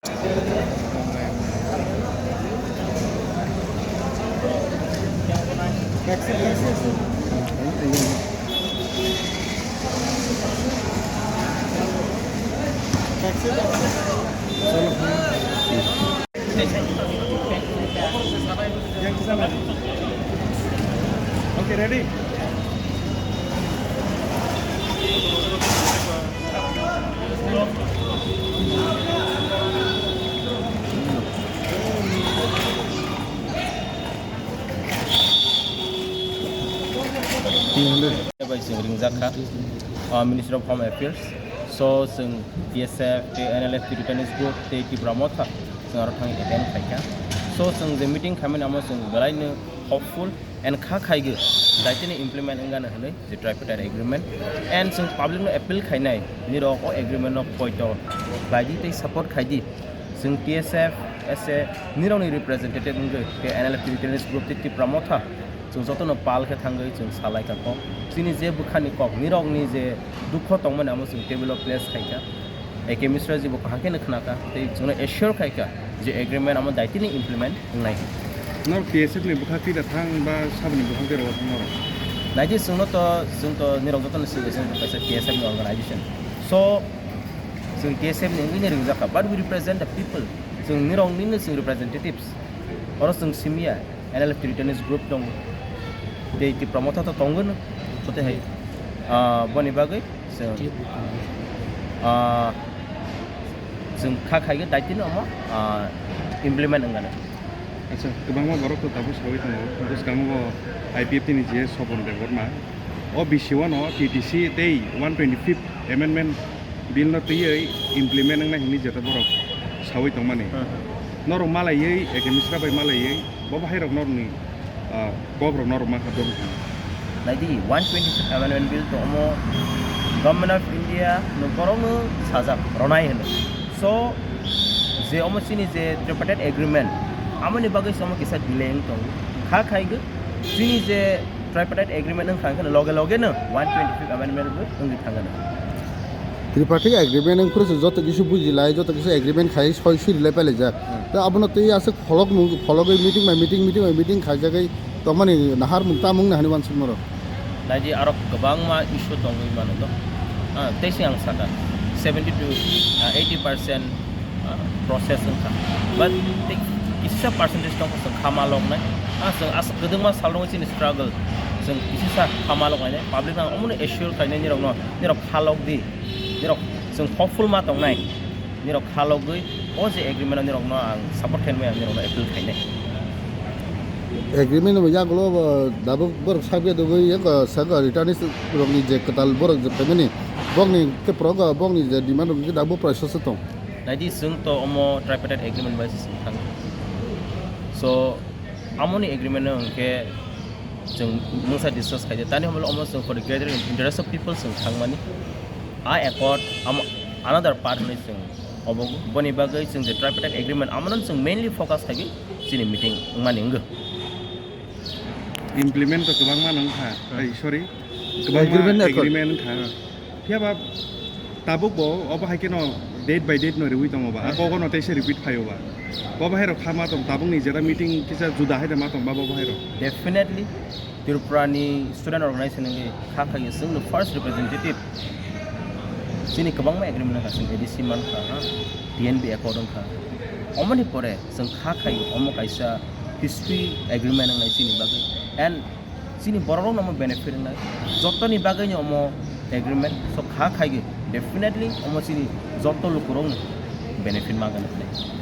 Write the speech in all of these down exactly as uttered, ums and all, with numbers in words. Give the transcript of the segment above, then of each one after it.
Okay, ready? Bai chwng ringjak kha, uh, Ministry of Home Affairs. So, chwng T S F, tei N L F T returnees group, tei Tipra Motha, chwng aro thangwi attend khai kha. So, chwng je meeting khaimani amo chwng belaino hopeful and kha khaigwi daitino implement wngano hwnwi je tripartite agreement. And chwng public no appeal khainai, nirok o agreement no poito khlaidi tei support khaidi. Chwng T S F, S A, nirokni representative wngwi tei N L F T returnees group tei Tipra Motha, chwng jotono pal khe thangwi chwng salai kha kok. Chini je bwkhani kok, nirokni je dukho tongmani amo chwng table o place khai kha. A K Mishra ji bo kaham khe no khna kha, tei chwngno assure khai kha je agreement amo daitino implement wngnai. Norok T S F ni bwkhak twi da thang ba saboni bwkhak twi rw thang norok? Naidi chwngno to, chwng to nirok jotono swigwi chwng kaisa T S F ni organization. So, chwng T S F ni wngwi no ringjak kha, but we represent the people. Chwng nirok nini chwng representatives. Oro chwng simiya, N L F T returnees group tongo. Tei Tipra Motha to tongo no, joto hai. Ah, boni bagwi chwng, ah, chwng kha khaigwi daitino omo, ah, implement wngano. Acha, kwbangma borok to tabuk sawi tongo. Bwskango I P F T ni G S Sopon Debbarma. O bisi o no T T C tei one twenty-fifth Amendment Bill no twiwi implement wngna hwnwi jeta borok sawi tongmani. Hmm. Norok malaiwi, A K Mishra bai malaiwi, bo bahairok norokni, ah, kokrok norok ma kha dong. Naidi, one twenty-fifth Amendment Bill to omo Government of India no borokno sajak ronai hwnwi. So, je omo chini je tripartite agreement, amoni bagwi se omo kisa delay wng tongo. Kha khaigwi chini je tripartite agreement wng thang kheno loge loge no one twenty-fifth amendment bo wngwi thang kheno. Tripartite agreement wng phuru se joto kisa buji lai, joto kisa agreement khai soi suri lai pailaijak. Hmm. Tei abono tei aswk pholok nung, phologwi meeting by meeting, meeting by meeting khaijagwi tongmani naharmung tamung nahani uansukmano. Naidi aro kwbangma issue tongwi mano do. Ah, tei se ang sakha seventy to eighty percent ah, process wngkha. But tei kisa percentage tongkha chwng kha ma loknai. Ah, chwng aswk kwdwngma sal rwngwi chini struggle. Chwng kisisa kha ma loknai. Public no ang omono assure khainai nirokno, nirok kha lok di. Nirok chwng hopeful ma tongnai. Nirok kha logwi o je agreement o nirokno ang support khainai, ang nirokno appeal khainai. Agreement ni yagulo bo dabuk borok sakya dugwi yak saka returnees rokni je kwtal borok je phaimani bokni khe progo bokni je demand rok khe dabuk process o tong. Naidi chwng to omo tripartite agreement bai se chwng thang. So, amoni agreement no hwnkhe chwng mungsa discuss khaidi. Tani hamlo omo chwng for the greater interest of people chwng thangmani. A accord amo another part hwnwi chwng obo boni bagwi chwng je tripartite agreement amono chwng mainly focus khaidi chini meeting wngmani wngwi. Implement to kwbangma no wngkha. Hmm. Ai, sorry. Kwbangma agreement accord. Agreement wngkha. Hmm. Phiya ba tabuk bo obo hai kheno date by date no riwi tongo ba. Hmm. Ako no teisa repeat phaio ba. Bo bahai rok kha ma tong tabuk ni jeta meeting kisa juda hai da ma tong ba bo bahai rok. Definitely. Tripura ni student organization ni kha kha ye chwng no first representative. Chini kwbangma agreement wngkha, chwng A D C mankha, ha? T N B accord wngkha. Omoni pore chwng kha khai omo kaisa history agreement wngnai chini bagwi. And chini borok rokno omo benefit wngnai. Jotoni bagwi ni omo agreement. So kha khai definitely omo chini joto lukurokno benefit ma gwnang.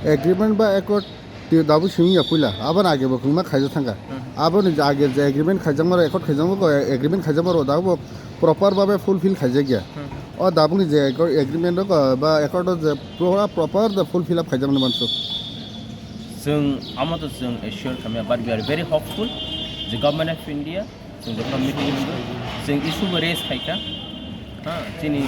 Agreement ba accord Tei tabuk simi ya puila, aboni age bo kwbangma khaijak thangkha. Hmm. Aboni je age je agreement khaijakma rok, accord khaijakma rok, agreement khaijakma rok tabuk bo proper babe fulfill khaijakya. Hmm. O tabukni je accord, agreement rok, ba accord rok je pro-, proper the fulfill up khaijakmani mansuk. Chwng amo to chwng assure khamya, but we are very hopeful je Government of India Chwng jokhon meeting wngwi chwng issue bo raise khaikha. Ha, chini,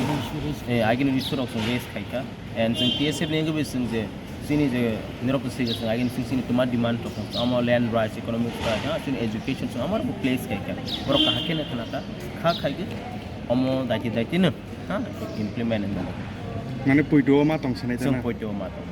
eh, agini issue rok chwng raise khaikha. And chwng T S F ni wngwi chwng je, chini je, nirok to sige chwng agini chwng chini twma demand rok, amo land rights, economic rights, ha, chini education chwng amo rok bo place khaikha. Borok kaham khe no khna kha, kha khaigwi, omo daiti daiti no, ha, implement wngwi. Mane poito ma tong sanai ta na? Chwng poito ma tong.